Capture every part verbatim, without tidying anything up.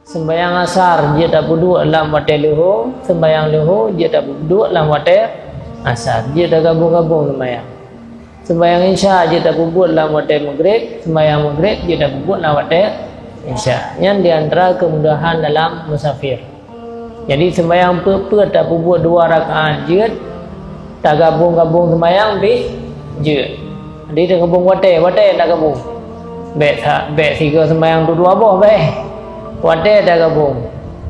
Sembahyang asar jeuet tapeuduek lam watée leuhô, sembahyang leuhô jeuet tapeuduek lam watée asar, jeuet tagabong-gabong sembahyang. Sembahyang isya jeuet tapeubuet lam watée maghrib, sembahyang maghrib jeuet tapeubuet lam watée isya. Nyan di antara keumudahan dalam musafir. Jadi sembahyang peuet-peuet tapeubuet dua rakaat jeuet, tagabong-gabong sembahyang pih jeuet. Jadi tagabong watée, watée tagabong. Bék sa-, bék sigoe sembahyang tu dua boh bék. Watée tagabong.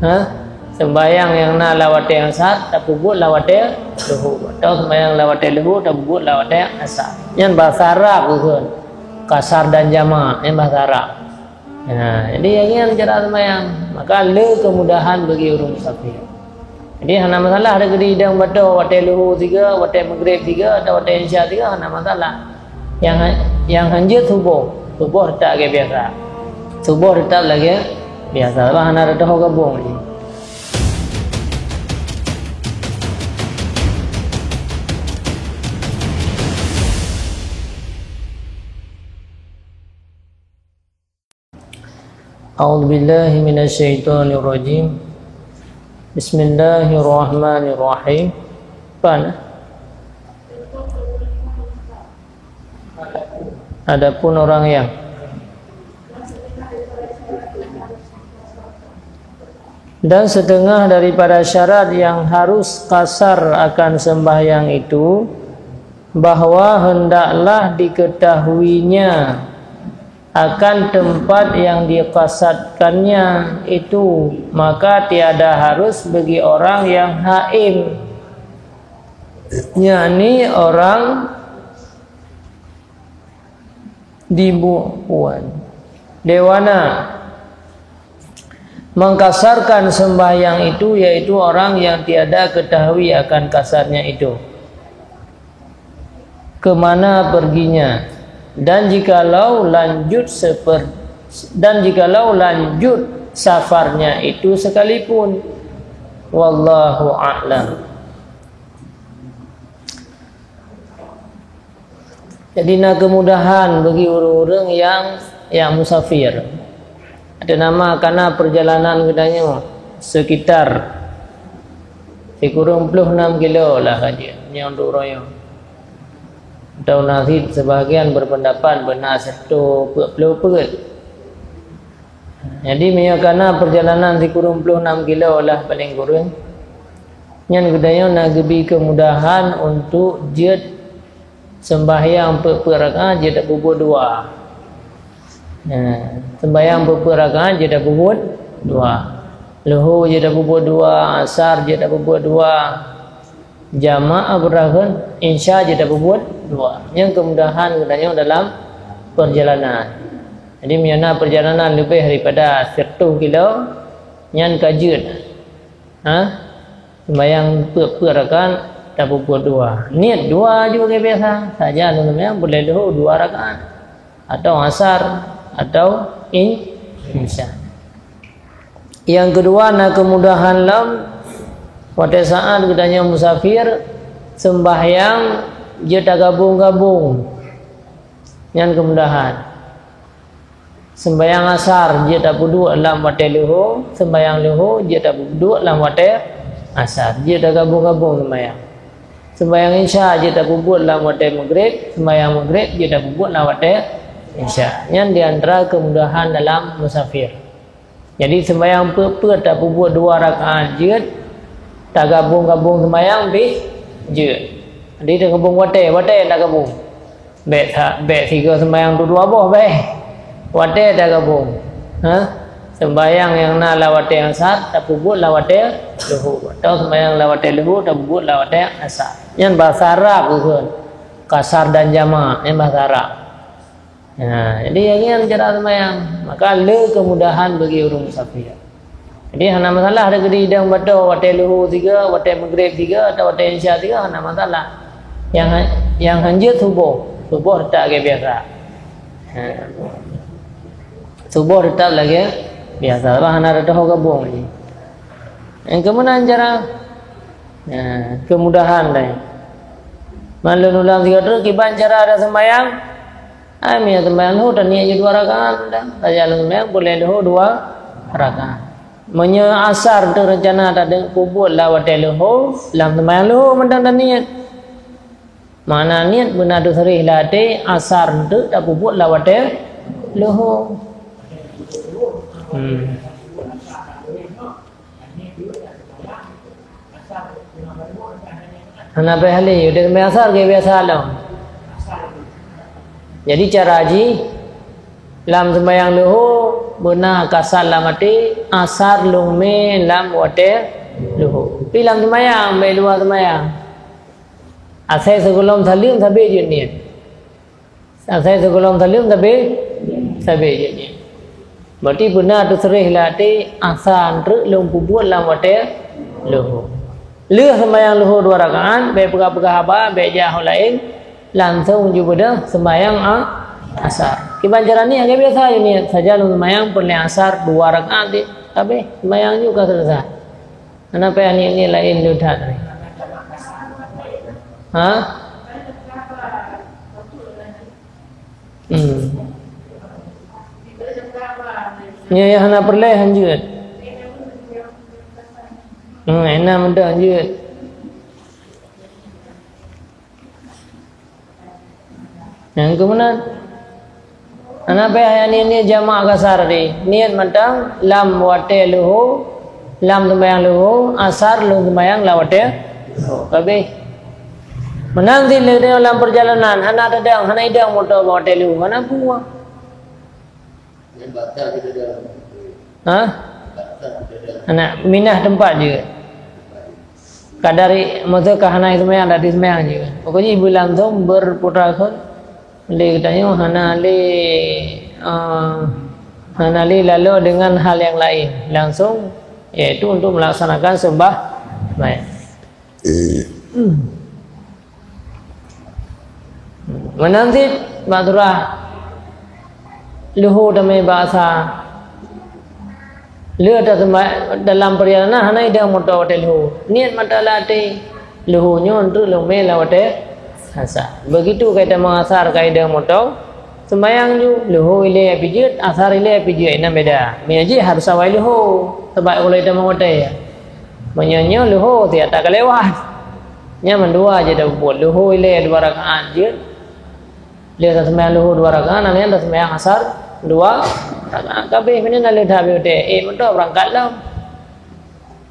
Ha? Sembahyang nyang na lam watée asar tapeubuet lam watée leuhô, atau sembahyang lam watée leuhô tapeubuet lam watée asar. Nyan bahasa Arab geukheun. Kasar dan jamak, nyan bahasa Arab. Nah, jadi nyan cara sembahyang. Maka le keumudahan bagi ureuëng musafir. Jadi hana masalah teukeudi idong bato watée leuhô sigoe, watée maghrib sigoe, atau watée isya sigoe, hana masalah. Nyang ha-, nyang hanjeuet suboh, suboh teutap lagée biasa. Suboh teutap lagée biasa, bah hana teutoh gabong jih. A'udzubillahi minasyaitonirrajim. Bismillahirrahmanirrahim. Pan? Adapun orang yang Dan setengah daripada syarat yang harus kasar akan sembahyang itu, bahwa hendaklah diketahuinya akan tempat yang dikasarkannya itu, maka tiada harus bagi orang yang haim, yakni orang dibuan, dewana, mengkasarkan sembahyang itu, yaitu orang yang tiada ketahui akan kasarnya itu, ke mana perginya, dan jikalau lanjut seper-, dan jikalau lanjut safarnya itu sekalipun. Wallahu a'lam. Jadi na keumudahan bagi ureuëng-ureuëng nyang, nyang musafir. Ateueh nama kana perjalanan geutanyoe sekitar sikureueng ploh nam kilo lah ka jeuet nyoe untuk uroe nyoe. Atau na cit sebahagian berpendapat beuna sireutoh peuet ploh peuet. Jadi meunyoe kana perjalanan sikureueng ploh nam kilo lah paleng kureueng, nyan geutanyoe na geubi keumudahan untuk jeuet sembahyang peuet-peuet rakaat jeuet tapeubuet dua. Nah, sembahyang peuet-peuet rakaat jeuet tapeubuet dua. Leuhô jeuet tapeubuet dua, asar jeuet tapeubuet dua. Jamaah beurahon, isya jeuet tapeubuet dua. Nyan keumudahan geutanyoe dalam perjalanan. Jadi meunyoe na perjalanan leubeh daripada sireutoh kilo, nyan ka jeuet. Ha? Sembahyang peuet-peuet rakaat tapeubuet dua. Niet dua ju lagée biasa. Sajan lôn seumayang buleuen leuhô dua rakaat. Atau asar, atau in-, isya. Nyang keudua na keumudahan lom watée saát geutanyoe musafir, sembahyang jeuet tagabong-gabong. Nyan keumudahan. Sembahyang asar jeuet tapeuduek lam watée leuhô, sembahyang leuhô jeuet tapeuduek lam watée asar, jeuet tagabong-gabong sembahyang. Sembahyang isya jeuet tapeubuet lam watée maghrib, sembahyang maghrib jeuet tapeubuet lam watée isya. Nyan di antara keumudahan dalam musafir. Jadi sembahyang peuet-peuet tapeubuet dua rakaat jeuet, tagabong-gabong sembahyang pih jeuet. Jadi tagabong watée, watée tagabong. Bék sa-, bék sigoe sembahyang tu dua boh bék. Watée tagabong. Ha? Sembahyang nyang na lam watée asar tapeubuet lam watée leuhô. Atau sembahyang lam watée leuhô tapeubuet lam watée asar. Nyan bahasa Arab geukheun. Kasar dan jamak, nyan bahasa Arab. Nah, jadi nyan cara sembahyang. Maka le keumudahan bagi ureuëng musafir. Jadi hana masalah teukeudi idong bato watée leuhô sigoe, watée maghrib sigoe, atau watée isya sigoe, hana masalah. Nyang ha-, nyang hanjeuet suboh, suboh teutap lagée biasa. Ha. Suboh teutap lagée biasa, bah hana teutoh gabong lagi. Nyang keumeunang cara, ha, keumudahan dai. Man lôn ulang sigoe teuk kiban cara ada sembahyang. Ai meunyoe sembahyang leuhô, taniet jih dua rakaat dah. Sajan lôn sembahyang buleuen leuhô dua rakaat. Meunyoe asar teurencana tadeungoe peubuet lam watée leuhô, lam seumayang leuhô mantong taniet. Makna niet beuna teuseureh lam até, asar teuk tapeubuet lam watée leuhô. Hmm. Hana payah lé, udeb seumayang asar keu biasa lom. Jadi cara jih, lam seumayang leuhô beuna kasar lam até, asar lôn mé lam watée leuhô. Pi lam seumayang, bék luwa seumayang. Asai sigohlom saleuem sabe jeuet niet. Asai sigohlom saleuem sabe, sabe jeuet niet. Berarti beuna teuseureh lam até, asar treuk lôn peubuet lam watée leuhô. Lheueh seumayang leuhô dua rakaat, bék peugah-peugah haba, bék jak ho laén, langsong ju beudôh seumayang a-, asar. Kiban cara niet lagée biasa jeuet niet, saja lôn seumayang peureulée asar dua rakaat di, habéh seumayang ju ka seuleusoe. Hana payah niet-niet laén le that. Ha? Hmm. Nyoe nyang hana peureulée hanjeuet. Hmm, ena meudo hanjeuet. Nyang keumeunan, hana payah niet-niet jamak kasar tadi. Niet mantong lam watée leuhô, lam seumayang leuhô, asar lôn seumayang lam watée leuhô. Habéh. Meunan cit lé lam peurjalanan, hana tadong, hana idong moto bak watée leuhô, hana peue. Ha? Hana, minah teumpat jeuet. Kadari, maksud ka hana seumayang, dati seumayang jeuet. Pokoknya ibu langsung berputar kon, lé geutanyoe hana lé, eh, hana lé lalo dengan hal yang lain. Langsung, yaitu untuk melaksanakan sembah-, sembahmayang. Meunan cit bak surah leuhô tamé bak asar. Lheueh taseumba-, dalam peurjalanan hana idong moto watée leuhô. Niet mantong lam até, leuhô nyoe treuk lôn mé lam watée asar. Begitu ka itamong asar ka idong moto, seumayang ju, leuhô ilée pih jeuet, asar ilée pih jeuet, inan beda. Meunyoe jih harus awai leuhô, sabab uroe itamong watée. Meunyoe nyoe leuhô siat ka lewat. Nyan mandua jeuet tapeubuet. Leuhô ilée dua rakaat jeuet. Lheueh taseumayang leuhô dua rakaat, nyan taseumayang asar dua rakaat. Ka habéh, meunan na lheueh that habéh watée. Eh, moto beurangkat lom.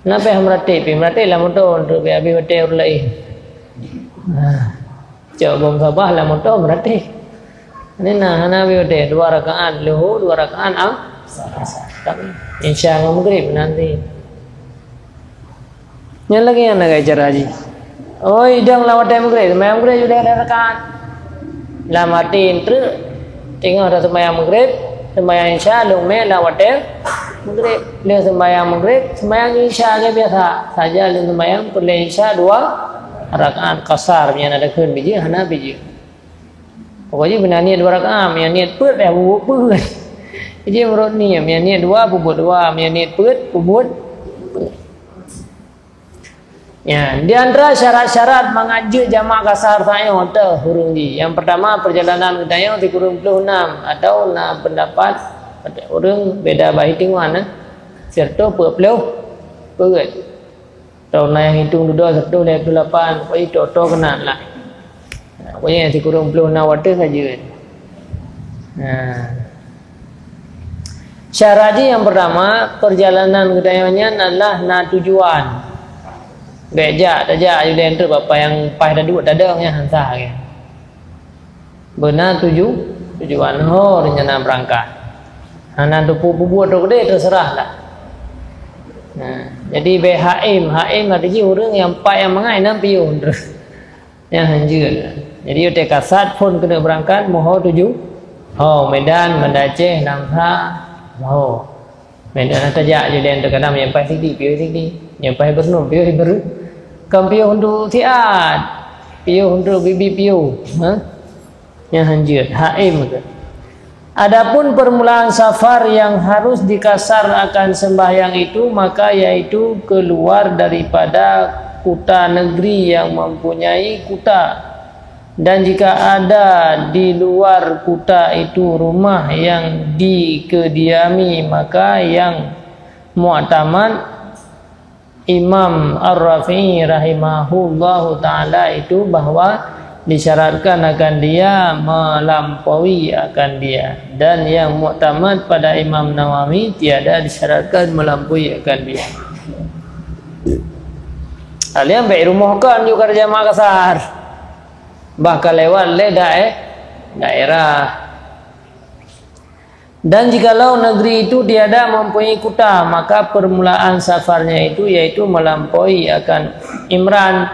Na payah meuratéb, pih meuratéb lam moto, untuk habéh watée ureuëng laén. Nah. Cok bom sabah lam moto berarti. Ini nah, hana bieu deh, dua rakaat leuhô, dua rakaat am-, asar. Tapi insya Allah maghrib nanti. Nyan lagée nyan lagée cara jih. Oh, idong lam watée maghrib, seumayang maghrib sudah ada rakaat. Lam até treuk, teungoh dah seumayang maghrib, seumayang isya, lôn mé lam watée maghrib. Lheueh seumayang maghrib, seumayang isya lagée biasa. Saja lôn seumayang peureulée isya dua rakaat kasar, meunyan ada kheun bijéh, hana bijéh. Pokoknya beuna niet dua rakaat, meunyan niet peuet, ya, peubuet peuet. Jadi meunurot niet, meunyan niet dua, peubuet dua, meunyan niet peuet, peubuet peuet. Ya, di antara syarat-syarat mangat jeuet jamak kasar tanyoe teuh ureuëng jih. Yang pertama, perjalanan geutanyoe sikureueng ploh nam atau na pendapat ureuëng beda bak hitungan, eh. Siratoh peuet ploh peuet. Atau na nyang hitung dudoe siratoh lhée ploh lapan, pokoknya itu oto keunan lah. Pokoknya sikureueng ploh nam watée saja. Nah. Syarat jih nyang pertama, perjalanan geutanyoe nyan adalah na tujuan. Bék jak, tajak, ilée treuk bak nyang paih taduek tadong nyan han sah lagée. Beuna tuju-, tujuan ho rencana beurangkat. Hana teupeu peubuet droe keudeh, teuseurah lah. Nah, jadi bék haim, haim arti jih ureuëng nyang pat nyang mangat inan piôh droe. Nyan hanjeuet. Jadi, watée kasat phon keuneuk beurangkat, meuho tuju. Ho, Medan, Banda Aceh, Langsa, meuho. Medan na tajak, jadi kadang nyang paih sidi, piôh sidi. Nyang paih beureunoe, piôh beureunoe. Kon piôh untuk siat. Piôh untuk bibi piôh. Ha? Nyan hanjeuet. Haim ke? Adapun permulaan safar yang harus dikasar akan sembahyang itu, maka yaitu keluar daripada kuta negeri yang mempunyai kuta, dan jika ada di luar kuta itu rumah yang dikediami, maka yang muktamad Imam Ar-Rafi'i rahimahullahu taala itu bahwa disyaratkan akan dia melampaui akan dia, dan yang muktamad pada Imam Nawawi tiada disyaratkan melampaui akan dia. Kalian baik rumoh kan juga kerja Makassar, bahkan lewat le dae-, daerah. Dan jikalau negeri itu tiada mempunyai kuta, maka permulaan safarnya itu yaitu melampaui akan Imran,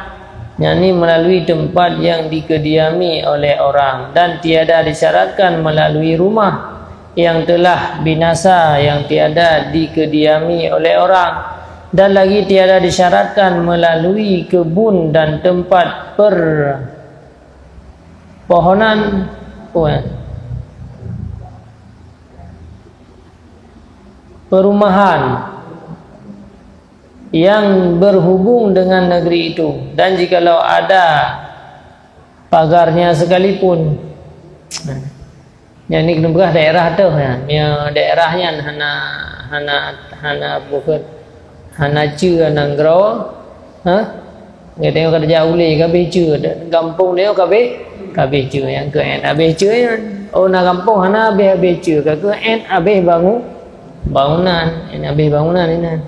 yakni melalui tempat yang dikediami oleh orang, dan tiada disyaratkan melalui rumah yang telah binasa yang tiada dikediami oleh orang, dan lagi tiada disyaratkan melalui kebun dan tempat per- pohonan, oh, ya, perumahan yang berhubung dengan negeri itu, dan jikalau ada pagarnya sekalipun. Nyan ni keuneuk peugah daerah teuh nyan. Meunyoe daerah nyan hana, hana, hana bukon, hana ceue nanggroe, ha? Geutanyoe ka tajak u lé ka abéh ceue, gampông tanyoe ka abéh, ka abéh ceue, nyang keu ét abéh ceue nyan. Oh, na gampông hana abéh-abéh ceue, ka keu ét abéh bangu-, bangunan, ét abéh bangunan inan.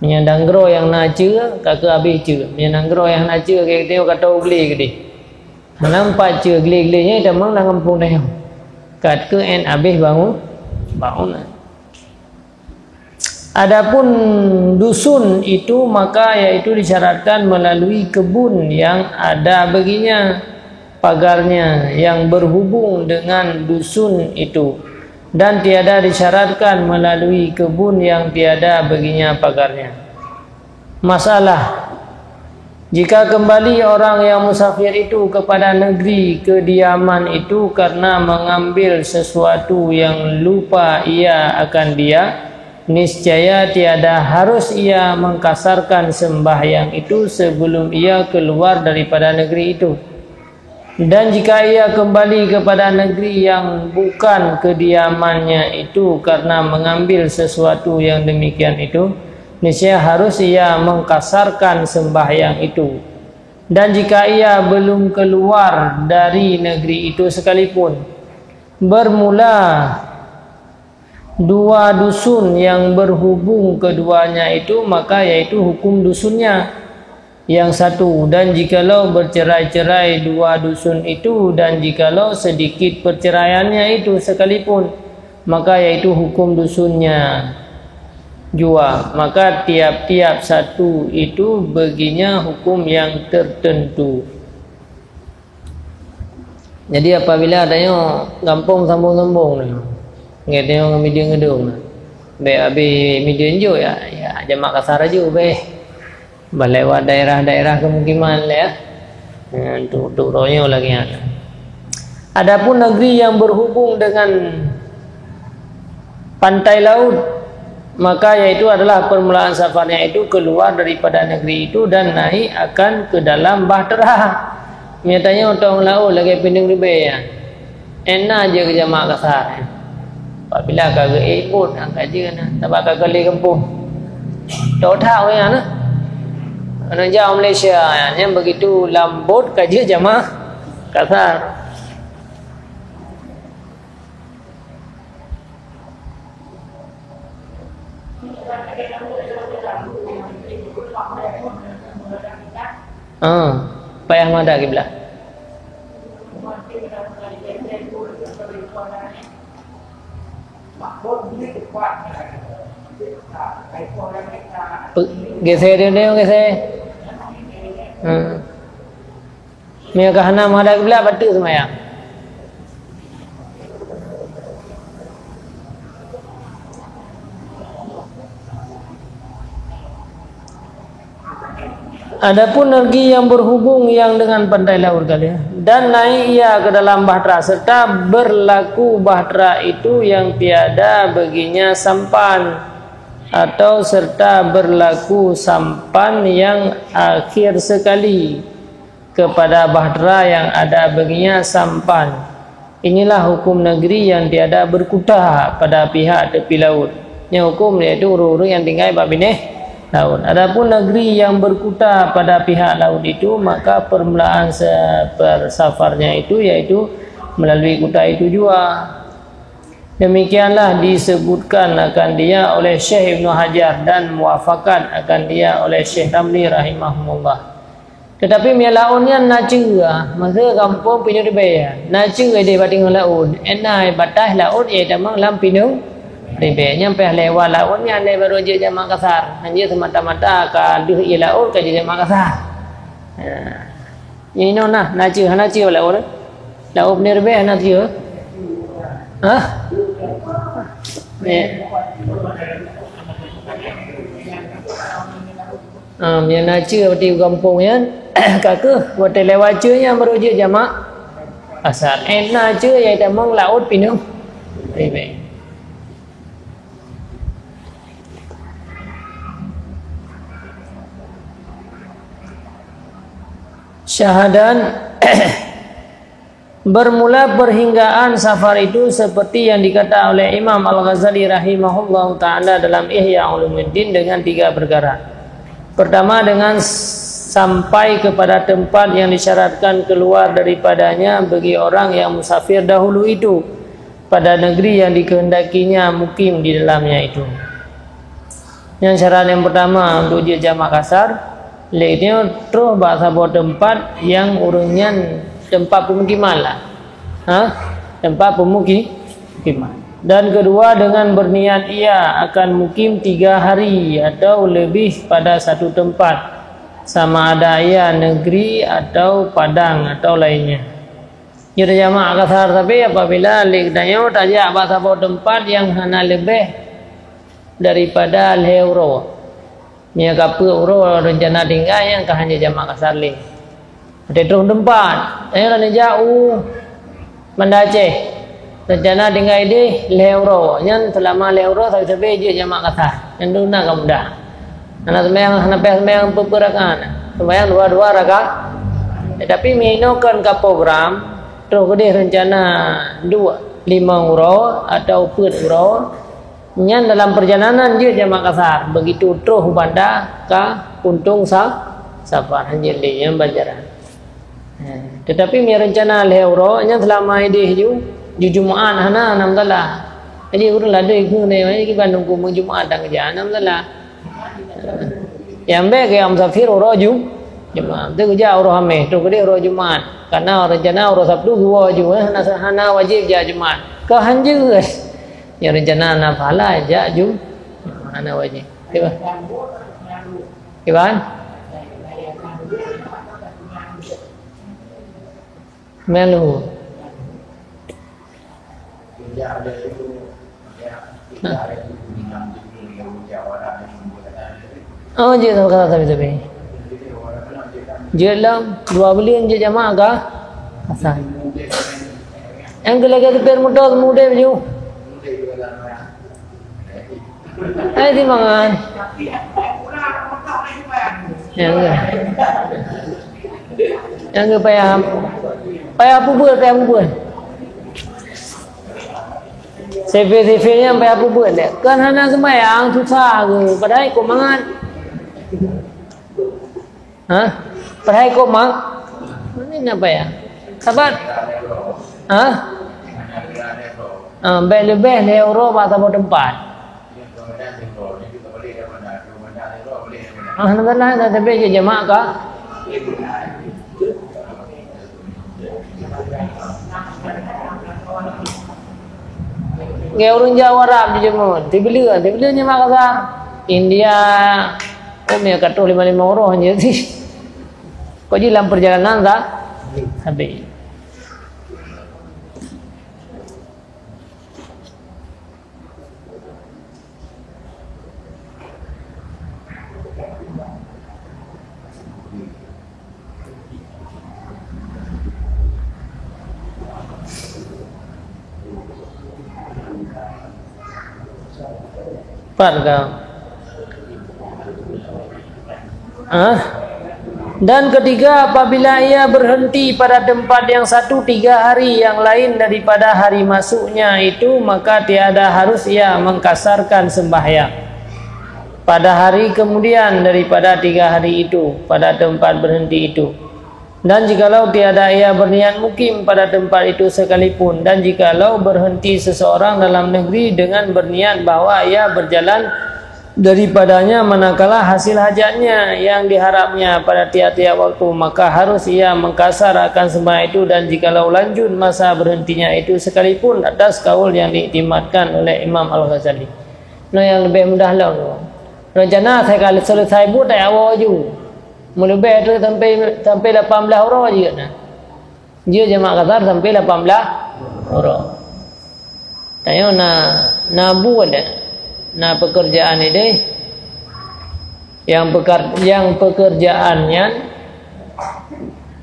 Meunyoe nanggroe nyang na ceue, ka keu abéh ceue. Meunyoe nanggroe nyang hana ceue, geutanyoe ka toe u glé keudeh. Hana meupat ceue glé-glé nyan tamong lam gampông tanyoe. Ka keu ét abéh bangu-, bangunan. Adapun dusun itu, maka yaitu disyaratkan melalui kebun yang ada baginya pagarnya yang berhubung dengan dusun itu, dan tiada disyaratkan melalui kebun yang tiada baginya pagarnya. Masalah, jika kembali orang yang musafir itu kepada negeri kediaman itu karena mengambil sesuatu yang lupa ia akan dia, niscaya tiada harus ia mengkasarkan sembahyang itu sebelum ia keluar daripada negeri itu. Dan jika ia kembali kepada negeri yang bukan kediamannya itu karena mengambil sesuatu yang demikian itu, niscaya harus ia mengkasarkan sembahyang itu. Dan jika ia belum keluar dari negeri itu sekalipun, bermula dua dusun yang berhubung keduanya itu, maka yaitu hukum dusunnya yang satu, dan jikalau bercerai-cerai dua dusun itu, dan jikalau sedikit perceraiannya itu sekalipun, maka yaitu hukum dusunnya jua, maka tiap-tiap satu itu baginya hukum yang tertentu. Jadi, apabila tanyoe gampông sambông-sambông nyoe, ngon tanyoe ngon Mideuen Geudong, bèk abéh Mideuen jok, ya, ya, jamak kasar aju bèh. Bah lewat daerah-daerah kemukiman lé, ya. Ya, untuk, untuk roh nyoe lagèe nyan. Adapun negeri yang berhubung dengan pantai laut, maka yaitu adalah permulaan safarnya itu keluar daripada negeri itu dan naik akan ke dalam bahtera. Meunyoe tanyoe tông laôt lagèe pineung ribèe nyan, ét na jeuet keu jamak kasar. Apabila ka geuék bot, ka jeuet na, sabab ka keu lé gampông. Tôk that ureueng nyan na. Aneuk jak u Malaysia nyan, nyan begitu lam bot ka jeuet jamak kasar. Ah, payah madhab kiblat. Pe-, geser dia, dia geser. Hmm. Meunyoe ka hana meuhadap kiblat, bateue seumayang. Adapun negeri yang berhubung yang dengan pantai laut kali, dan naik ia ke dalam bahtera serta berlaku bahtera itu yang tiada baginya sampan, atau serta berlaku sampan yang akhir sekali kepada bahtera yang ada baginya sampan. Inilah hukum negeri yang tiada berkuta pada pihak tepi laut. Nyan huköm yaitu ureuëng-ureuëng nyang tinggai bak binéh laôt. Adapun negeri yang berkuta pada pihak laut itu, maka permulaan se-, per-, safarnya itu yaitu melalui kuta itu jua. Demikianlah disebutkan akan dia oleh Syekh Ibnu Hajar dan muafakat akan dia oleh Syekh Ramli rahimahumullah. Teutapi meunyoe laôt nyan na ceue, masa gampông pineung ribée, na ceue idéh bak teungoh laôt, éh na bataih laôt nyang tamong lam pineung ribée. Nyan payah lewat laôt nyan lé barô jeuet jamak kasar. Hana jeuet semata-mata ka deuh ié laôt ka jeuet jamak kasar. Ha. Nyan inoe na, na ceue, hana ceue laôt. Laôt pineung ribée hana ceue. Hah? Nyan. Ha, meunyoe na ceue di gampông nyan, ka kheueh watée lewat ceue nyan barô jeuet jamak kasar. Éh na ceue nyang tamong laôt pineung ribée. Syahadan. Bermula perhinggaan safar itu seperti yang dikata oleh Imam Al-Ghazali rahimahullahu ta'ala dalam Ihya Ulumuddin dengan tiga perkara. Pertama, dengan sampai kepada tempat yang disyaratkan keluar daripadanya bagi orang yang musafir dahulu itu, pada negeri yang dikehendakinya mukim di dalamnya itu. Nyan syarat nyang pertama untuk jeuet jamak kasar, lé nyoe troh bak saboh teumpat nyang ureuëng nyan teumpat peumukiman lah. Ha? Teumpat peumuki-, peumukiman. Dan kedua, dengan berniat ia akan mukim tiga hari atau lebih pada satu tempat, sama ada ia negeri atau padang atau lainnya. Nyoe jamak kasar, tapi apabila lé geutanyoe tajak bak saboh teumpat nyang hana leubeh daripada lhée uroe. Meunyoe ka peuet uroe reuncana tinggai, nyan ka hana jamak kasar lé. Watée troh teumpat, tanyoe neujak u Banda Aceh, reuncana tinggai idéh lhée uroe, nyan seulama lhée uroe sabe-sabe jeuet jamak kasar. Nyan duna ka mudah. Hana seumayang, hana payah seumayang peue-peue rakaat. Seumayang dua-dua rakaat. Tetapi meunyoe kon ka program, troh keudéh reuncana dua, limong uroe atau peuet uroe, nyan dalam perjalanan jeuet jamak kasar, begitu troh u banda ka untông sa-, safar, hanjeuet lé nyan pelajaran. Ha, tetapi meunyoe reuncana lhée uroe, nyan seulama idéh ju, ju Jumaat hana, hana masalah. Jadi ureuëng ladôm keu nyan, jadi kiban nunggu Jumaat dan keujak, hana masalah. Nyang bék keu nyang musafir uroe Ju-, Jumaat. Teukeujak uroe Hameh, troh keudéh uroe Jumaat. Karena reuncana uroe Sabtu geuwoe ju, eh, hana, hana wajéb jak Jumaat. Ka hanjeuet. Nyang reuncana na pahala jak ju, hana wajéb. Kiban? Kiban? Melu. Nah. Oh, jeuet sama kata sabe-sabe. Jeuet lom, dua buleuen jeuet jamak ka asai. Nyang keu lagée supir moto seumudeb ju. Hai, timangan. Nyang geu-, nyang geu-, payah, payah peubuet, payah peubuet. Sifil-sifil nyan payah peubuet deh. Kan hana seumayang, susah geuh. Padahai kok mangat. Hah? Padahai kok mang? Ini apa ya? Sabat? Hah? Ah, bék leubeh lhée uroe bak saboh teumpat. Ah, hana salah, tapi jeuet jamak ka. Ngon ureuëng Jawa Arab jijeuet, tibileuen, tibileuen nyan Makassar, India, oh, mia ka troh lima-lima uroe nyan sih. Kok jih lam perjalanan sa-, sabe. Pat ka? Hah? Dan ketiga, apabila ia berhenti pada tempat yang satu tiga hari yang lain daripada hari masuknya itu, maka tiada harus ia mengkasarkan sembahyang pada hari kemudian daripada tiga hari itu, pada tempat berhenti itu. Dan jikalau tiada ia berniat mukim pada tempat itu sekalipun, dan jikalau berhenti seseorang dalam negeri dengan berniat bahwa ia berjalan daripadanya, manakala hasil hajatnya yang diharapnya pada tiap-tiap waktu, maka harus ia mengkasar akan sembahyang itu, dan jikalau lanjut masa berhentinya itu sekalipun, atas kaul yang diiktimadkan oleh Imam Al-Ghazali. Nah, yang lebih mudah lom. Rencana saya kali selesai buet, tak awal ju. Meuleubeih tu sampai, sampai lapan belas uroe jeuet na. Jeuet jamak kasar sampai lapan belas uroe. Tanyoe na, na buet deh. Na pekerjaan ideh. Yang pekar-, yang pekerjaan nyan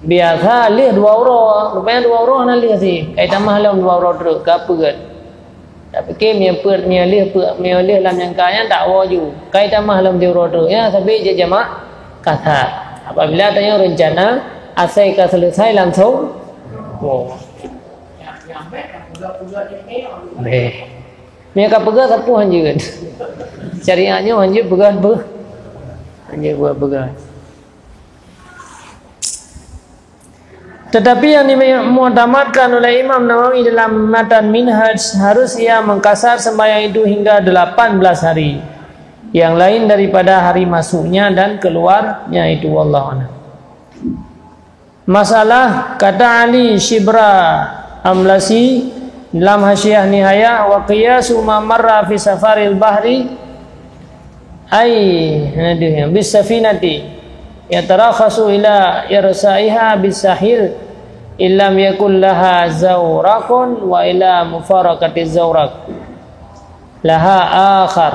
biasa lheueh dua uroe. Rupanya dua uroe na lheueh sih. Kai tamah lom dua uroe treuk, ka peugöt. Tapike meunyoe peuet, meunyoe lheueh peuet, meunyoe lheueh lam nyangka nyan tak woe ju. Kai tamah lom di uroe treuk. Nyan sabé jeuet jamak kasar. Apabila tanyoe rencana asai ka selesai langsung woe. Beh. Meunyoe ka peugah sapeue hanjeuet. Syariat nyoe hanjeuet peugah, peugah. Hanjeuet peugah, peugah. Tetapi yang dimuktamadkan oleh Imam Nawawi dalam matan Minhaj, harus ia mengkasar sembahyang itu hingga delapan belas hari yang lain daripada hari masuknya dan keluarnya itu, wallahu a'lam. Masalah kata Ali Shibra Amlasi dalam Hasyiah Nihayah, "Wa qiyasu ma marra fi safaril bahri, ay, aduh, ya, bis safinati yatarakhasu ila irsaiha bis sahil, illam yakul laha zawraqun wa ila mufaraqati zawraq laha akhar,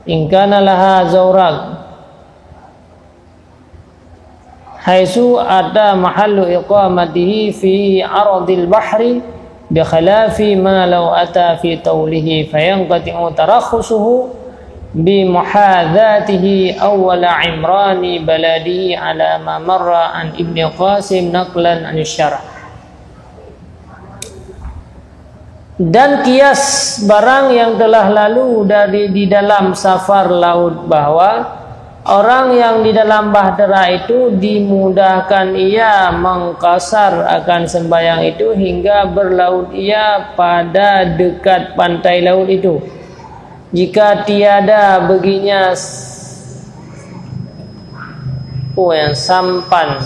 in kana laha zawraq, haitsu ata mahallu iqamatihi fi ardil bahri, bi khilafi ma law ata fi taulihi, fayanqati'u tarakhusuhu bi muhadzatihi awwala imrani baladihi ala ma marra an Ibni Qasim naqlan an syarah." Dan kias barang yang telah lalu dari di dalam safar laut, bahwa orang yang di dalam bahtera itu dimudahkan ia mengkasar akan sembahyang itu hingga berlaut ia pada dekat pantai laut itu. Jika tiada baginya s-, oh, yang sampan.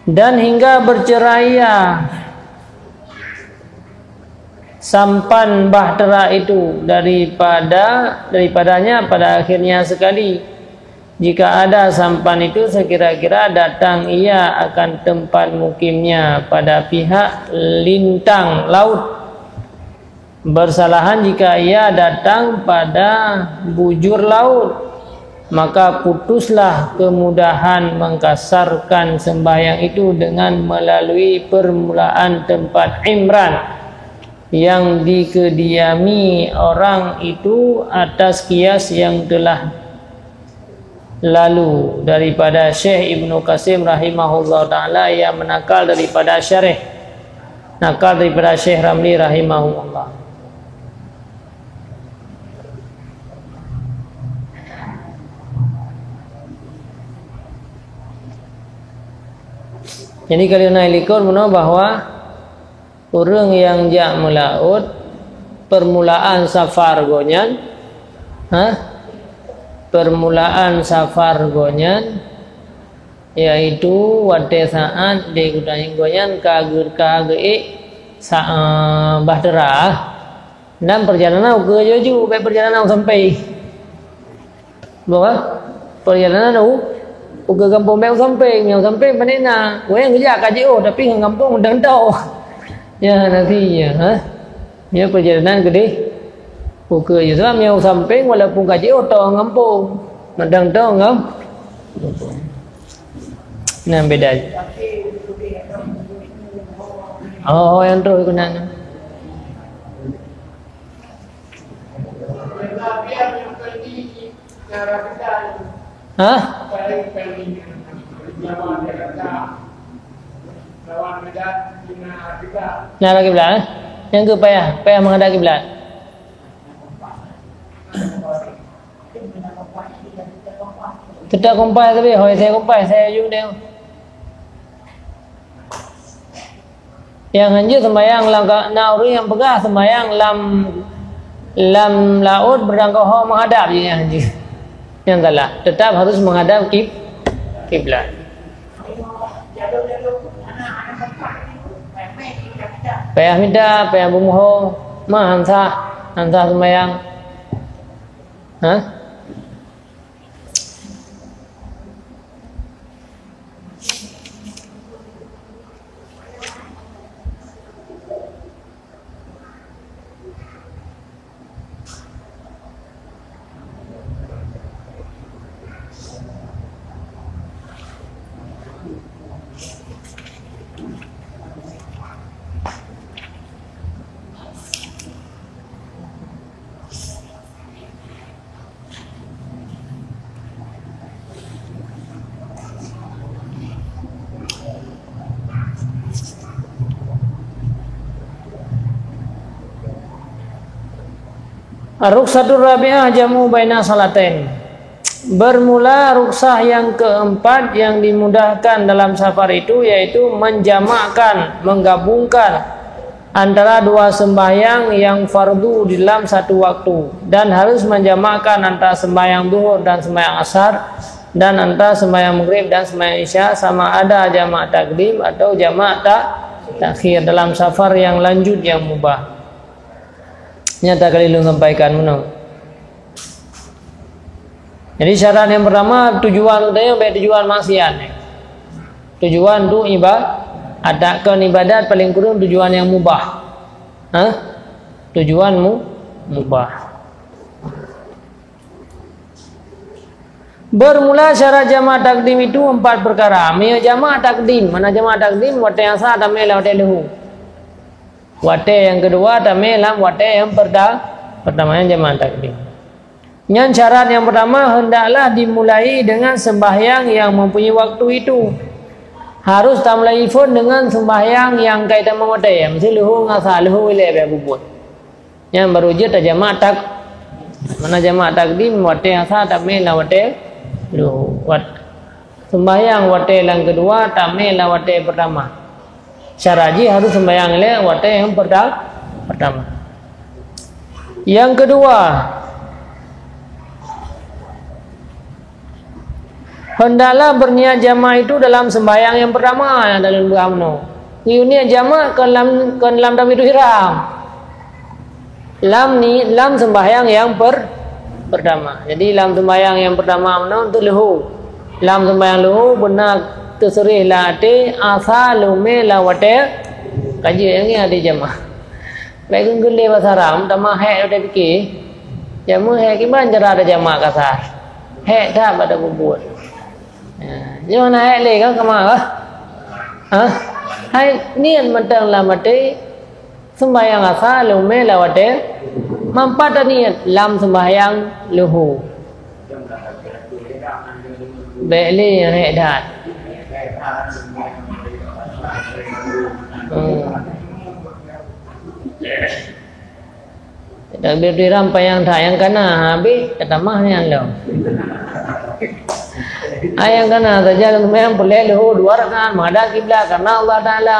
Dan hingga bercerai ia sampan bahtera itu daripada, daripadanya pada akhirnya sekali. Jika ada sampan itu sekira-kira datang ia akan tempat mukimnya pada pihak lintang laut. Bersalahan jika ia datang pada bujur laut, maka putuslah kemudahan mengkasarkan sembahyang itu dengan melalui permulaan tempat Imran yang dikediami orang itu atas kias yang telah lalu daripada Syekh Ibnu Qasim rahimahullah taala, yang menakal daripada syarih, nakal daripada Syekh Ramli rahimahullah. Jadi kalau na likot meunoe bahwa ureuëng nyang jak meulaôt, permulaan safar gobnyan, ha? Permulaan safar gobnyan, yaitu watée saát di gobnyan ka geu-, ka geuék sa-, eh, bahtera, dan perjalanan ukeue jih, bék perjalanan sampai. Bah, perjalanan u, ukeue gampông bék u sampéng, nyang sampéng pane na. Wayang geujak ka jiôh, tapi ngon gampông mantong tôh. Ya, nanti ya, ha? Ya, perjalanan keudeh ukeue jih. Sebab nyang u sampéng walaupun ka jiôh tôh gampông, mantong tôh gampông. Nah, beda. Oh, nyang troh keunan. Hah? Nara kiblat, eh? Nyang keu payah, payah menghadap kiblat. Teutap kompas tapi, hôi, saya kompas, saya aju dia. Nyang hanjeuet sembahyang lam ka-, na ureuëng nyang peugah sembahyang lam, lam laôt beurangkaho meuhadab jih nyang hanjeuet. Nyang salah, tetap harus menghadap kib-, kiblat. Payah mita, payah beumuho, ma hansa, hansa sembahyang. Hah? Ar-rukhsatur rabi'ah jam'u baina salatain. Bermula rukhsah yang keempat yang dimudahkan dalam safar itu yaitu menjamakkan, menggabungkan antara dua sembahyang yang fardu di dalam satu waktu, dan harus menjamakkan antara sembahyang zuhur dan sembahyang asar, dan antara sembahyang maghrib dan sembahyang isya, sama ada jamak takdim atau jamak ta-, takhir dalam safar yang lanjut yang mubah. Nyata kali lôn sampaikan meunoe. Jadi syarat nyang pertama tujuan utama, bèk tujuan maksiat. Tujuan tu iba-, adak kon ibadat paling kurang tujuan nyang mubah. Hah? Tujuan mu-, mubah. Bermula syarat jamak takdim itu empat perkara. Meunyoe jamak takdim, mana jamak takdim? Watèe asa tamè lam watèe leuhô. Watèe nyang keudua tamè lam watèe nyang perta-, pertama, nyan jamak takdim. Nyan syarat nyang pertama, hendaklah dimulai dengan sembahyang yang mempunyai waktu itu. Harus tamulai phôn deungon sembahyang nyang ka itamong watèe, miseue leuhô ngon asa, leuhô ilèe bèk bubuet. Nyan baru jeuet tajamak tak-, mana jamak takdim watèe asa tamè lam watèe leuhô. Wat-, sembahyang watèe nyang keudua tamè lam watèe pertama. Syarat jih harus sembahyang ilèe watèe nyang perta-, pertama. Nyang keudua, hendaklah berniat jamak itu dalam sembahyang nyang pertama nyang lôn peugah meunoe. Geuyue niet jamak kon lam, kon lam takbiratul ihram. Lam ni, lam sembahyang nyang per-, pertama. Jadi lam sembahyang nyang pertama meunoe untuk leuhô. Lam sembahyang leuhô beuna teuseureh lam até asa lôn mè lam watèe ka jeuet, nyang nyan até jamak. Bèk geulé basa Arab, tamah hék watèe pike. Jameun hék kiban cara tajamak kasa. Hék that bak tabubuet. Ha, nyoe na hék lé kan kama, ha? Ha? Hai niet mantong lam até, sembahyang asa lôn mè lam watèe, manfaat niet lam sembahyang leuhô. Bèk lé nyang hék that. Hmm. Takbiratul ihram panyang that, nyang kana habéh tatamah nyan lom. Ai nyang kana saja lom, nyang peureulèe leuhô dua rakaat, menghadap kiblat karena Allah Taala,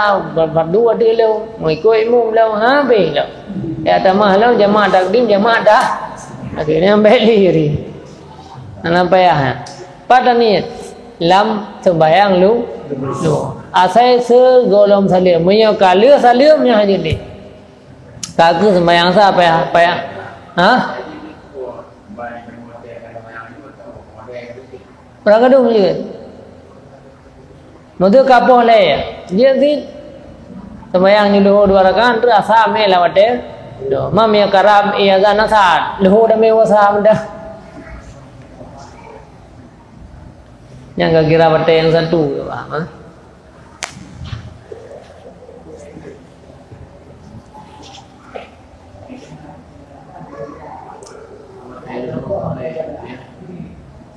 fardu ateueh lom, meuikot imum lom, habéh lom. Ya tamah lom jamak takdim, jamak ta-, akhirnya bèk lé ri. Hana payah, ya. Pat niet lam sembahyang lu-, leuhô. Asai sigohlom saleuem. Meunyoe ka lheueh saleuem, nyan hana jeuet lé. Ka kheueh sembahyang sa payah, payah. Ha? Ureueng gadôh jeuet. Meunyoe ka poh lhèe, jeuet cit. Sembahyang nyoe leuhô dua rakaat, terus asa mè lam watèe. Doh, mam ya karab, iya azan asa, leuhô dah mè asa meudah. Nyang ka kira watèe nyang satu, paham, ha?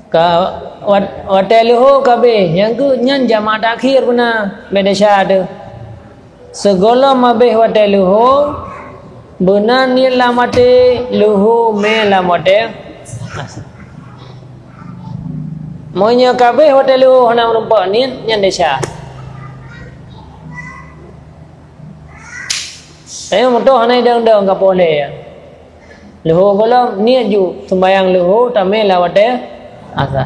Ka wat-, watèe leuhô ka abéh, nyang keuh nyan jamak takhir beuna, beda sya teuh. Sigohlom abéh watèe leuhô, beuna niet lam até leuhô mè lam watèe. Meunyoe ka abéh watèe leuhô hana meurumpok niet, nyan desya. Tapi meutoh hana idong-dong ka poh lhèe. Leuhô gohlom niet ju seumbahyang leuhô tamè lam watèe asa.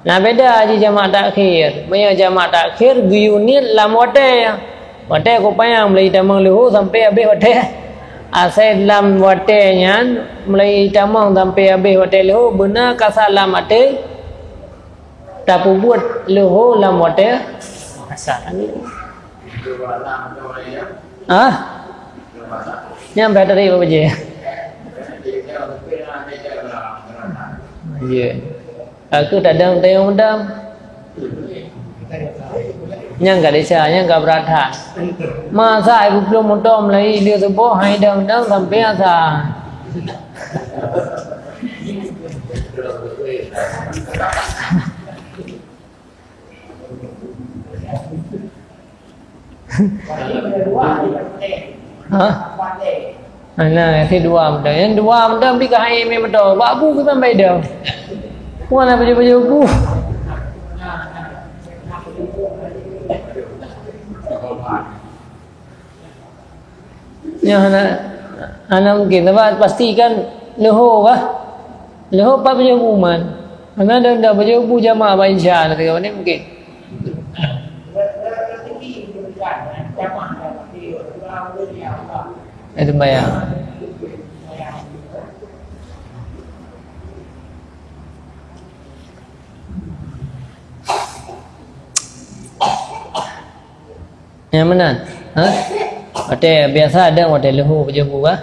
Na beda jih jamak takhir. Meunyoe jamak takhir geuyue niet lam watèe. Watèe kupanyang mulai tamong leuhô sampai abéh watèe asai lam watèe nyan, mulai tamong sampai abéh watèe leuhô beuna ka salam até tapeubuet leuhô lam watèe asa. Ah? Nyang bai tadi apa je? Ya. Aku tak ada tayang mendam. Nyang ka desya, nyang ka brat that. Masa ibu belum mudom lai dia subuh hai dam-dam sampai asa. Ha? Nah, si dua meuda. Yang dua meuda beli ke hai mie meuda. Bak bu ke sampai dah. Mana baju-baju bu? Nyan hana, hana mungkin. Sebab pastikan leuhô kah? Leuhô pat baju bu man. Hana ada, ada baju bu jamak bak Isya, na teuka ni mungkin. Itu bayar. Nyang meunan. Ha? Watèe biasa ada watèe leuhô beujeumbu bah.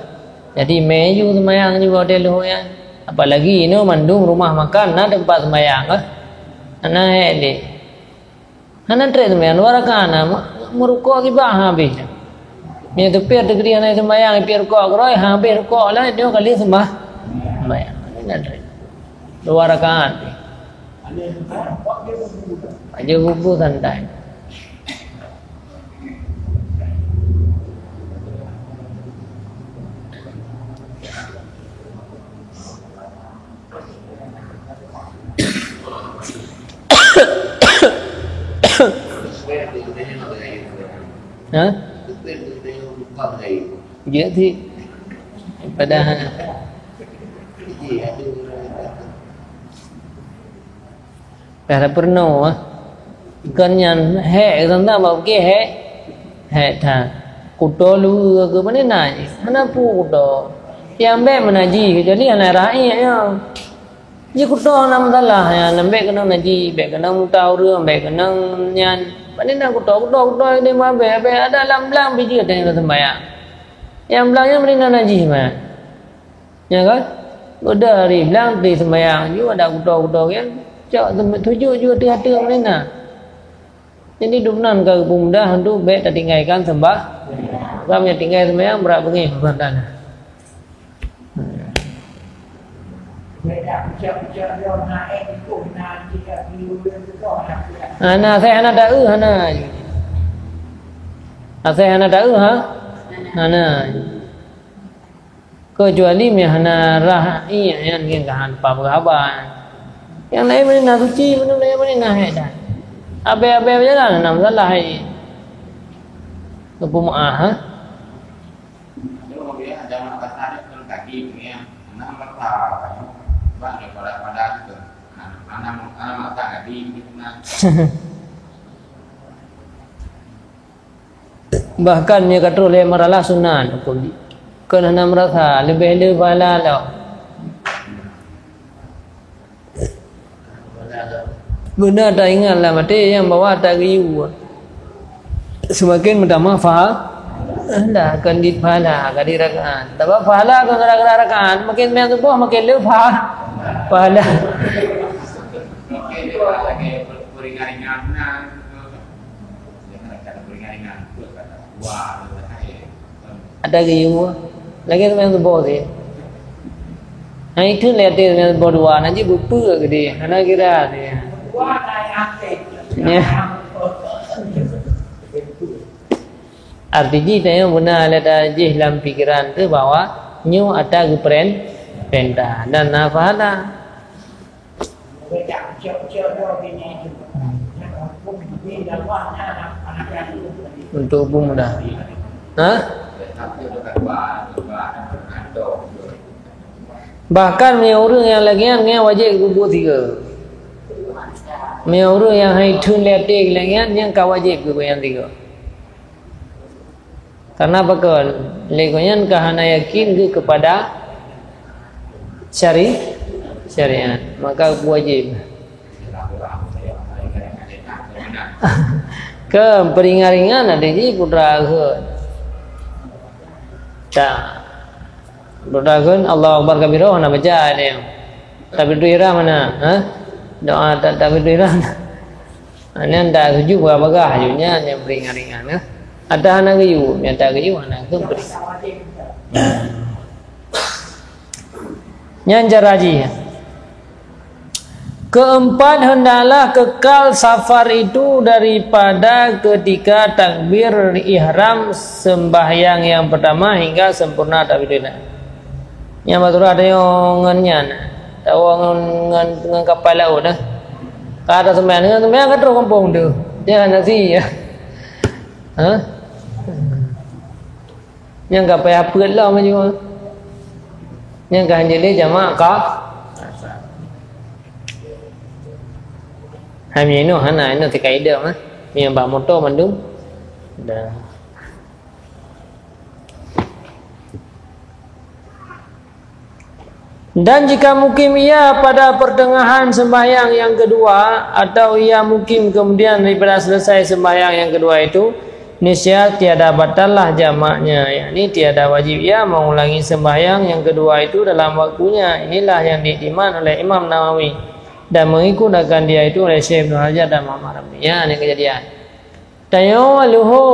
Jadi mé ju seumayang ju watèe leuhô nyan. Apalagi inoe mandum rumah makan na teumpat seumayang bah. Hana hék lé. Hana trép seumayang dua rakaat na meurukok kiban habéh. Nyan teupie teugri hana seumayang, pih rukok keudroe, habéh rukok lah nyoe kali seumayang. Seumayang. Hana trép. Dua rakaat. Aja bubu santai. Ha? Ya sih. Padahal Ka peurunoe, ah. Kon nyan hék, teuntang bak geuh hék. Hék that. Kuto leuweue keu pane na jih. Hana peue kuto. Nyang bék meunaji, kecuali hana rhah iék nyoe. Jikuto hana masalah, nyan bék keunong naji, bék keunong muta ureuëng, bék keunong nyan. Pane na kuto, kuto, kuto, deh mabék, bék ada lam blang bijeuet dan sembahyang. Nyang blang nyan pane na najih mah. Nya kan? Udah hari blang di sembahyang ju ada kuto-kuto kan. Cok tujuk ju ateueh-ateueh meulina. Jadi dum nan ka peumudah untuk bék tatinggaikan sembah. Sebab nyang tinggai sembahyang brat beungéh bak tanah. Hana, saya hana taeu, hana. Saya hana taeu, ha? Hana. Keucuali meuhana rhah iék nyan ngieng ka han pah peugah haba. Nyang laén meunyoe na suci, meunyoe laén meunyoe na hék that. Abée-abée beujalan hana masalah hai. Geupeu meuáh, ha? Bahkan meunyoe ka troh lé marhalah sunat hukôm jih. Kon hana meurasa leubeh le pahala lom. Beuna taingat lam até nyang bahwa tageuyue. Seumaken meutamah paha-, lah, kon di pahala, ka di rakaat. Sabab pahala kon gara-gara rakaat, makin meunan tuboh makin le paha-, pahala. Ada geuyue. Lagée seumayang suboh sih. Hai, itu lé até boh dua, na jih beupeue geude, hana kira dia. Ya. Arti jih tanyoe beuna lé tajih lam pikiran teuh bahwa nyoe ata geuperen-, perintah dan na pahala. Untuk hukum mudah. Ha? Bahkan meunyoe ureuëng nyang lagée nyan, nyan wajéb geupeubuet sigoe. Meunyoe ureuëng nyang hai theun lé até lagée nyan, nyan ka wajéb geupeubuet nyang sigoe. Karena pakon? Lé gobnyan ka hana yakin geuh keupada syari-, syariat, maka wajéb. Keu peuringat-ringat, ada jih putra geuh. Tak. Putra geuh, Allahu Akbar kabira, hana baca ada nyang. Takbiratul ihram mana? Ha? Doa tak, takbiratul ihram. Ha, nyan dak seujut bagah-bagah aju nyan nyang peuringat-ringat, ya. Ata hana geuyue, nyata geuyue hana geupeuringat. Nyan cara jih. Keempat, hendaklah kekal safar itu daripada ketika takbir ihram sembahyang yang pertama hingga sempurna takbiratul ihram. Nyang baturah tanyoe ngon nyan, tawoe ngon, ngon, ngon kapai laôt dah. Ka ata seumayang, ngon seumayang ka troh gampông tu. Nyan hana si. Ha? Nyang ka payah peuet lom maju. Nyang ka hanjeuet lé jamak ka. Hai meunyoe hana, inoe teuka idong, ha. Meunyoe bak moto mandum. Dah. Dan jika mukim ia pada pertengahan sembahyang yang kedua, atau ia mukim kemudian daripada selesai sembahyang yang kedua itu, niscaya tiada batallah jamaknya, yakni tiada wajib ia mengulangi sembahyang yang kedua itu dalam waktunya. Inilah yang diiktimat oleh Imam Nawawi dan mengikut akan dia itu oleh Syekh Ibnu Hajar dan Muhammad Ramli. Ya, ini kejadian. Tanyoe leuhô,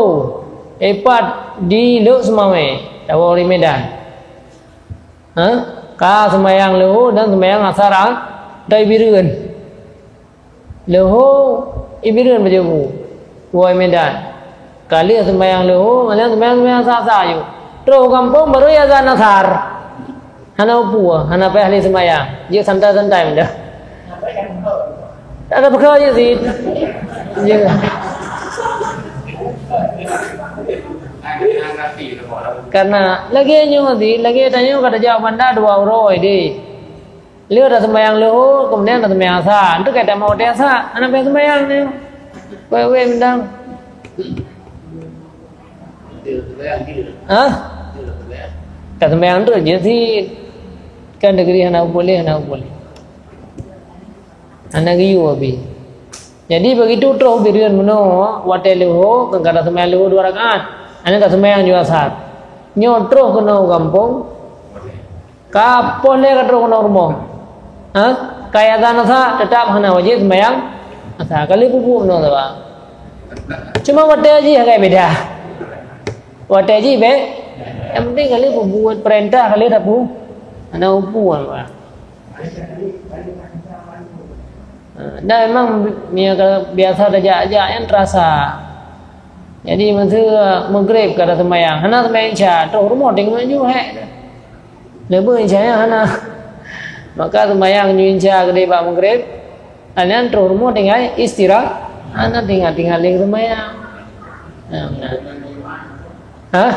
eh, pat di Lhokseumawe, tawoe di Medan. Ha? Ka seumayang leuhô dan seumayang asar, ah, di Bireuen. Leuhô, i Bireuen bajée bu, woe Medan. Ka lheueh seumayang leuhô, nyan seumayang, seumayang asar-asar ju. Troh u gampông baru azan asar. Hana peue, hana payah lé seumayang. Jeuet santai-santai meudah. Ada peukara jeuet sit. Jeuet. Karena lagée nyoe sit, lagée tanyoe ka tajak u banda dua uroe deh. Lheueh taseumayang leuhô, kemudian taseumayang asar. Enteuk ka tamah watée asar, hana payah seumayang nyoe. Wék-wék mantong. Hah? Ka seumayang teuk jeuet sit. Kan deugri hana boleh, hana boleh. Hana geuyue abéh. Jadi begitu troh u Bireuen meunoe, watée leuhô, kan ka taseumayang leuhô dua rakaat. Hana taseumayang ju asar. Nyoe troh keunoe u gampông. Ka poh lhée ka troh keunoe rumoh. Ha? Ka azan asar, teutap hana wajéb seumayang asar. Ka lheueh peubuet meunoe saban. Cuma watée jih agak beda. Watée jih bék. Nyang penting ka lheueh peubuet peurintah, ka lheueh tapu-, hana upu, bah. Ha, dan memang bi-, meunyoe ka biasa tajak-jak nyan terasa. Jadi, masa Maghrib ka taseumayang, hana seumayang Isya, troh rumoh teungoh ju hék. Leubeh Isya nyan hana. Maka seumayang nyoe Isya keudeh bak Maghrib, nyan troh rumoh tinggai istira-, hana tinggai-tinggai lé seumayang. Nah, nah. Hah?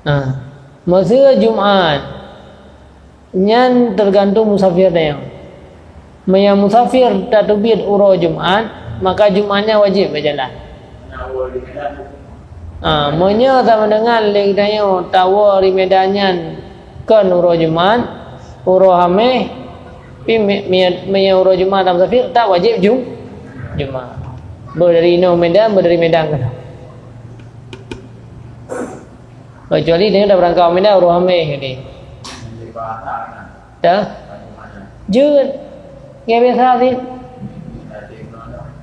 Nah, masa Jumat, nyan teugantung musafir tanyoe. Meunyoe musafir tateubiet uroe Jumat, maka Jumat nyan wajéb beujalan. Ah, meunyoe sama deungon lé tanyoe tawoe di Medan nyan kon uroe Jumat, uroe Haméh, pi me-, me-, meunyoe uroe Jumat tamusafir, teutap wajéb Ju-, Jumat. Boh dari inoe Medan, boh dari Medan keunoe. Kecuali tanyoe tabeurangkat u Medan uroe Haméh tadi. Dah? Jeuet. Nyan biasa sit.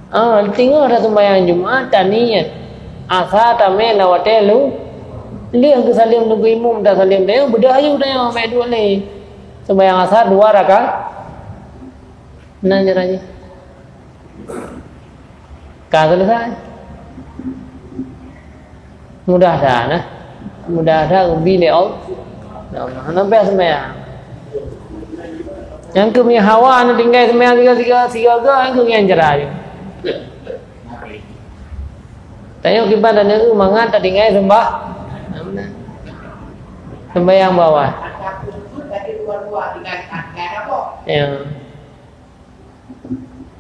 Ah, teungoh taseumayang Jumat, taniet. Asa tamé lam watée lu-, Lheueh geusaleuem teungku imum, tasaleuem tanyoe, beudôh aju tanyoe, bèk duek lé. Sembahyang asar dua rakaat. Nan cara jih. Ka selesai. Mudah that, nah. Mudah that, ubi lé Allah. Nah, hana payah sembahyang. Nyang keu meunyo hawa na tinggai sembahyang sigoe-sigoe, sigoe-goe, nyang keu nyan cara jih. Tanyoe kiban taneuk mangat tatinggai sembah-, sembahyang bawah. Ya.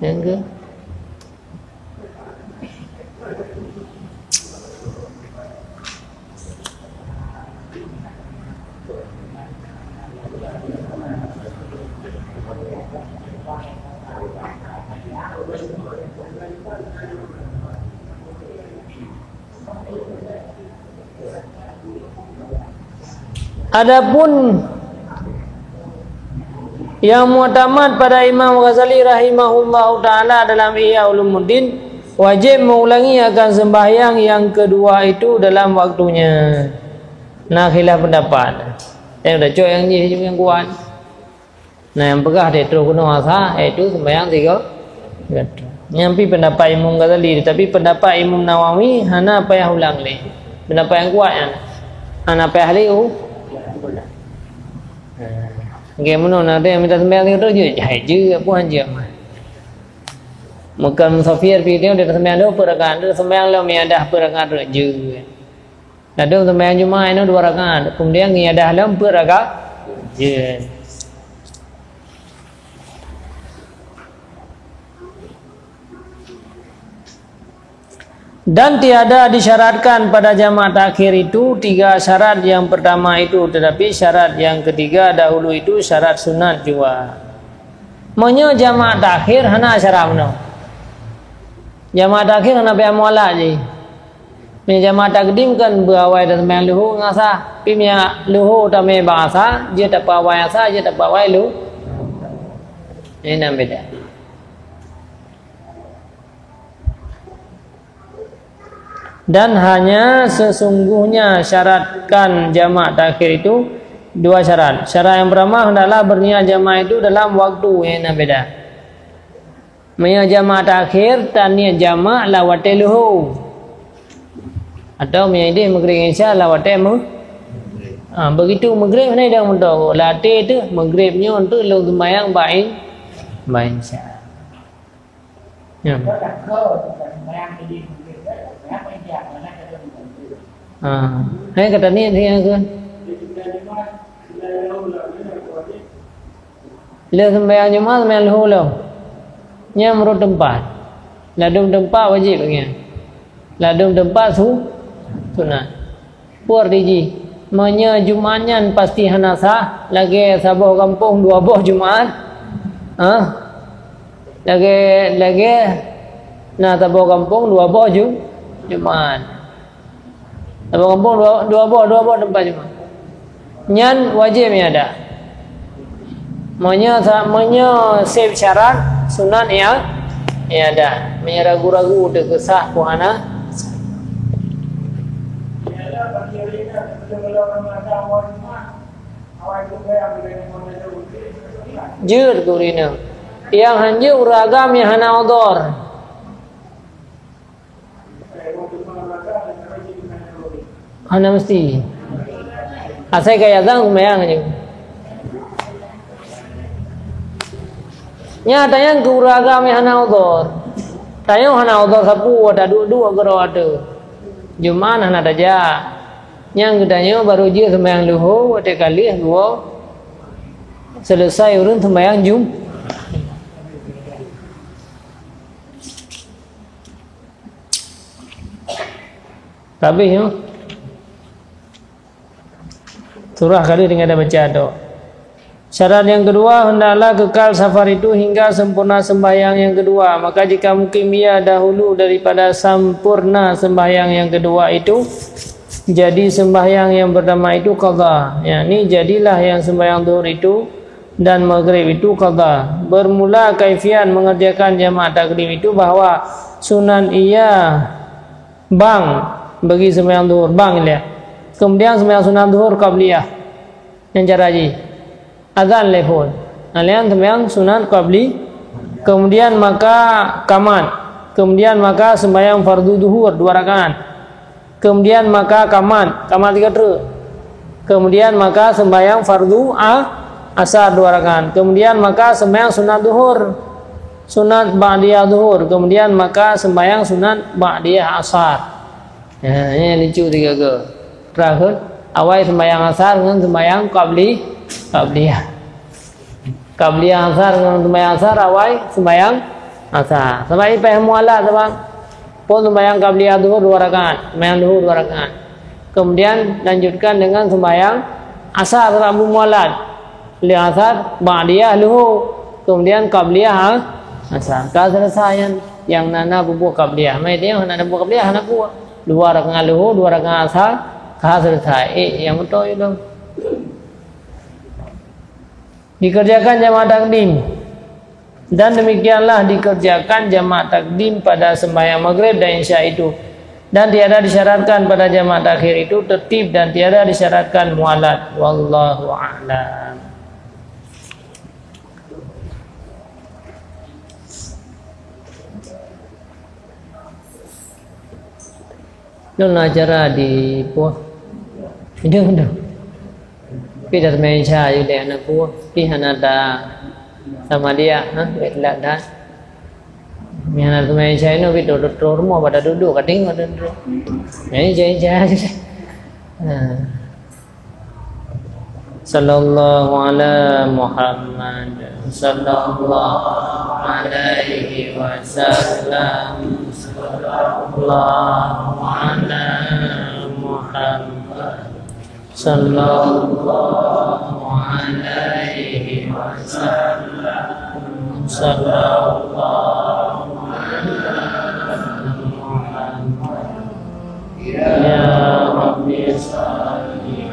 Nyang keu? Adapun yang muktamad pada Imam Ghazali rahimahullahu taala dalam Ihya Ulumuddin, wajib mengulangi akan sembahyang yang kedua itu dalam waktunya. Nah, khilaf pendapat. Yang dah cok yang jih nyang kuat. Nah, nyang peugah deh troh keunoe asa, yaitu sembahyang tiga, tiga troh. Nyan pi pendapat Imam Ghazali, tapi pendapat Imam Nawawi hana payah ulang lé. Pendapat nyang kuat nyan. Hana payah lé u-, ulang. Nah, nggak meunoe na ada nyang mita sembahyang tiga troh jeuet, jahai jeuet, apa han jeuet mah. Bukan musafir pi dia, dia sembahyang dua peuet rakaat, dia sembahyang lom iadah peuet rakaat jeuet. Ladôm seumayang Jumat inoe dua rakaat, keumudian ngiadah lom peuet rakaat. Jeuet. Dan tiada disyaratkan pada jamak takhir itu tiga syarat yang pertama itu, tetapi syarat yang ketiga dahulu itu syarat sunat jua. Meunyoe jamak takhir hana syarat meunoe. Jamak takhir hana payah mualat jih. Meunyoe jamak takdim kan beuawai taseumayang luho ngon asa. Pi meunyoe luho tamè bak asa, jeuet tapeuawai asa, jeuet tapeuawai lu-, inan beda. Dan hanya sesungguhnya syaratkan jamak takhir itu dua syarat. Syarat yang pertama, hendaklah berniat jamak itu dalam waktu, inan beda. Meunyoe jamak takhir, taniet jamak lam watèe luho. Atawa meunyoe ideh Maghrib ngon Isya lam watèe meu-, ha, begitu Maghrib na idong meudoe, lam até teuh Maghrib nyoe teuh lôn seumayang bak in-, bak Isya. Nyan. Ha, hai ka taniet siat keuh. Lheueh seumayang Jumat, seumayang luho lom. Nyan meunurot teumpat. Ladôm teumpat wajéb nyan. Ladôm teumpat su-, sunat. Peue arti jih? Meunyoe Jumat nyan pasti hana sah, lagèe saboh gampông dua boh Jumat. Hah? Lagèe, lagèe na saboh gampông dua boh Ju-, Jumat. Saboh gampông dua, dua boh, dua boh teumpat Jumat. Nyan wajéb iadah. Meunyoe sa-, meunyoe sép syarat, sunat ia-, iadah. Meunyoe ragu-ragu teukeusah peue hana. Jeuet keu ureueng inong. Nyang han jeuet ureueng agam nyang hana udhur. Hana meusti. Asai ka azan seumayang jih. Nyan tanyong keu ureueng agam nyang hana udhur. Tanyoe hana udhur sapeue, taduek-duek keudroe ateueh. Jumat hana tajak. Nyang geutanyoe barô jeuet seumayang luho watèe ka lheueh geuwoe seuleusoe ureueng seumayang Jum-, Ka habéh nyoe. Surah ka lheueh tinggai tabaca tok. Syarat yang kedua, hendaklah kekal safar itu hingga sempurna sembahyang yang kedua. Maka jika mukim ia dahulu daripada sempurna sembahyang yang kedua itu, jadi sembahyang yang pertama itu qadha. Yakni, jadilah yang sembahyang zuhur itu dan maghrib itu qadha. Bermula kaifiat mengerjakan jamak takdim itu bahwa sunat ia bang bagi sembahyang zuhur, bang ilèe. Kemudian sembahyang sunat zuhur qabliyah. Nyang cara jih. Azan lhèe phon. Nah, nyan sembahyang sunat qabli. Kemudian maka qamat. Kemudian maka sembahyang fardu zuhur dua rakaat. Kemudian maka qamat, qamat tiga teuk. Kemudian maka sembahyang fardu a-, asar dua rakaat. Kemudian maka sembahyang sunat zuhur, sunat ba'diyah zuhur. Kemudian maka sembahyang sunat ba'diyah asar. Ha, nyan lucu tiga go. Terakhir, awai sembahyang asar ngon sembahyang qabli, qabliyah. Qabliyah asar ngon sembahyang asar, awai sembahyang asar. Sabab ipeugah mualat, sabab pun sembahyang qabliyah zuhur dua rakaat, sembahyang zuhur dua rakaat. Kemudian lanjutkan dengan sembahyang asar, sabab mualat. Lheuh asar, ba'diyah luhur, kemudian qabliyah, ha, asar. Ka selesai nyan, nyang na, na peubuet qabliyah. Mai dia hana peubuet qabliyah, hana peubuet. Dua rakaat luhur, dua rakaat asar, ka selesai. Eh, nyang beutôi itu. Dikerjakan jamak takdim. Dan demikianlah dikerjakan jamak takdim pada sembahyang maghrib dan isya itu. Dan tiada disyaratkan pada jamak takhir itu tertib dan tiada disyaratkan mualat. Wallahu a'lam. Lôn acara di puih. Idong, idong. Pi dah teumanyong isya ju lé aneuk puih. Pi hana ta sama dia, ha? Bèk telat that. Pi hana teumanyong isya inoe, pi troh-troh rumoh pada dudoe ka deungoe, troh-troh. Nyan isya, isya. Ha. Sallallahu ala Muhammad. Sallallahu alaihi wasallam. Sallallahu ala Muhammad. Sallallahu alaihi wasallam. Sallallahu ala Muhammad. Ya Rabbi salli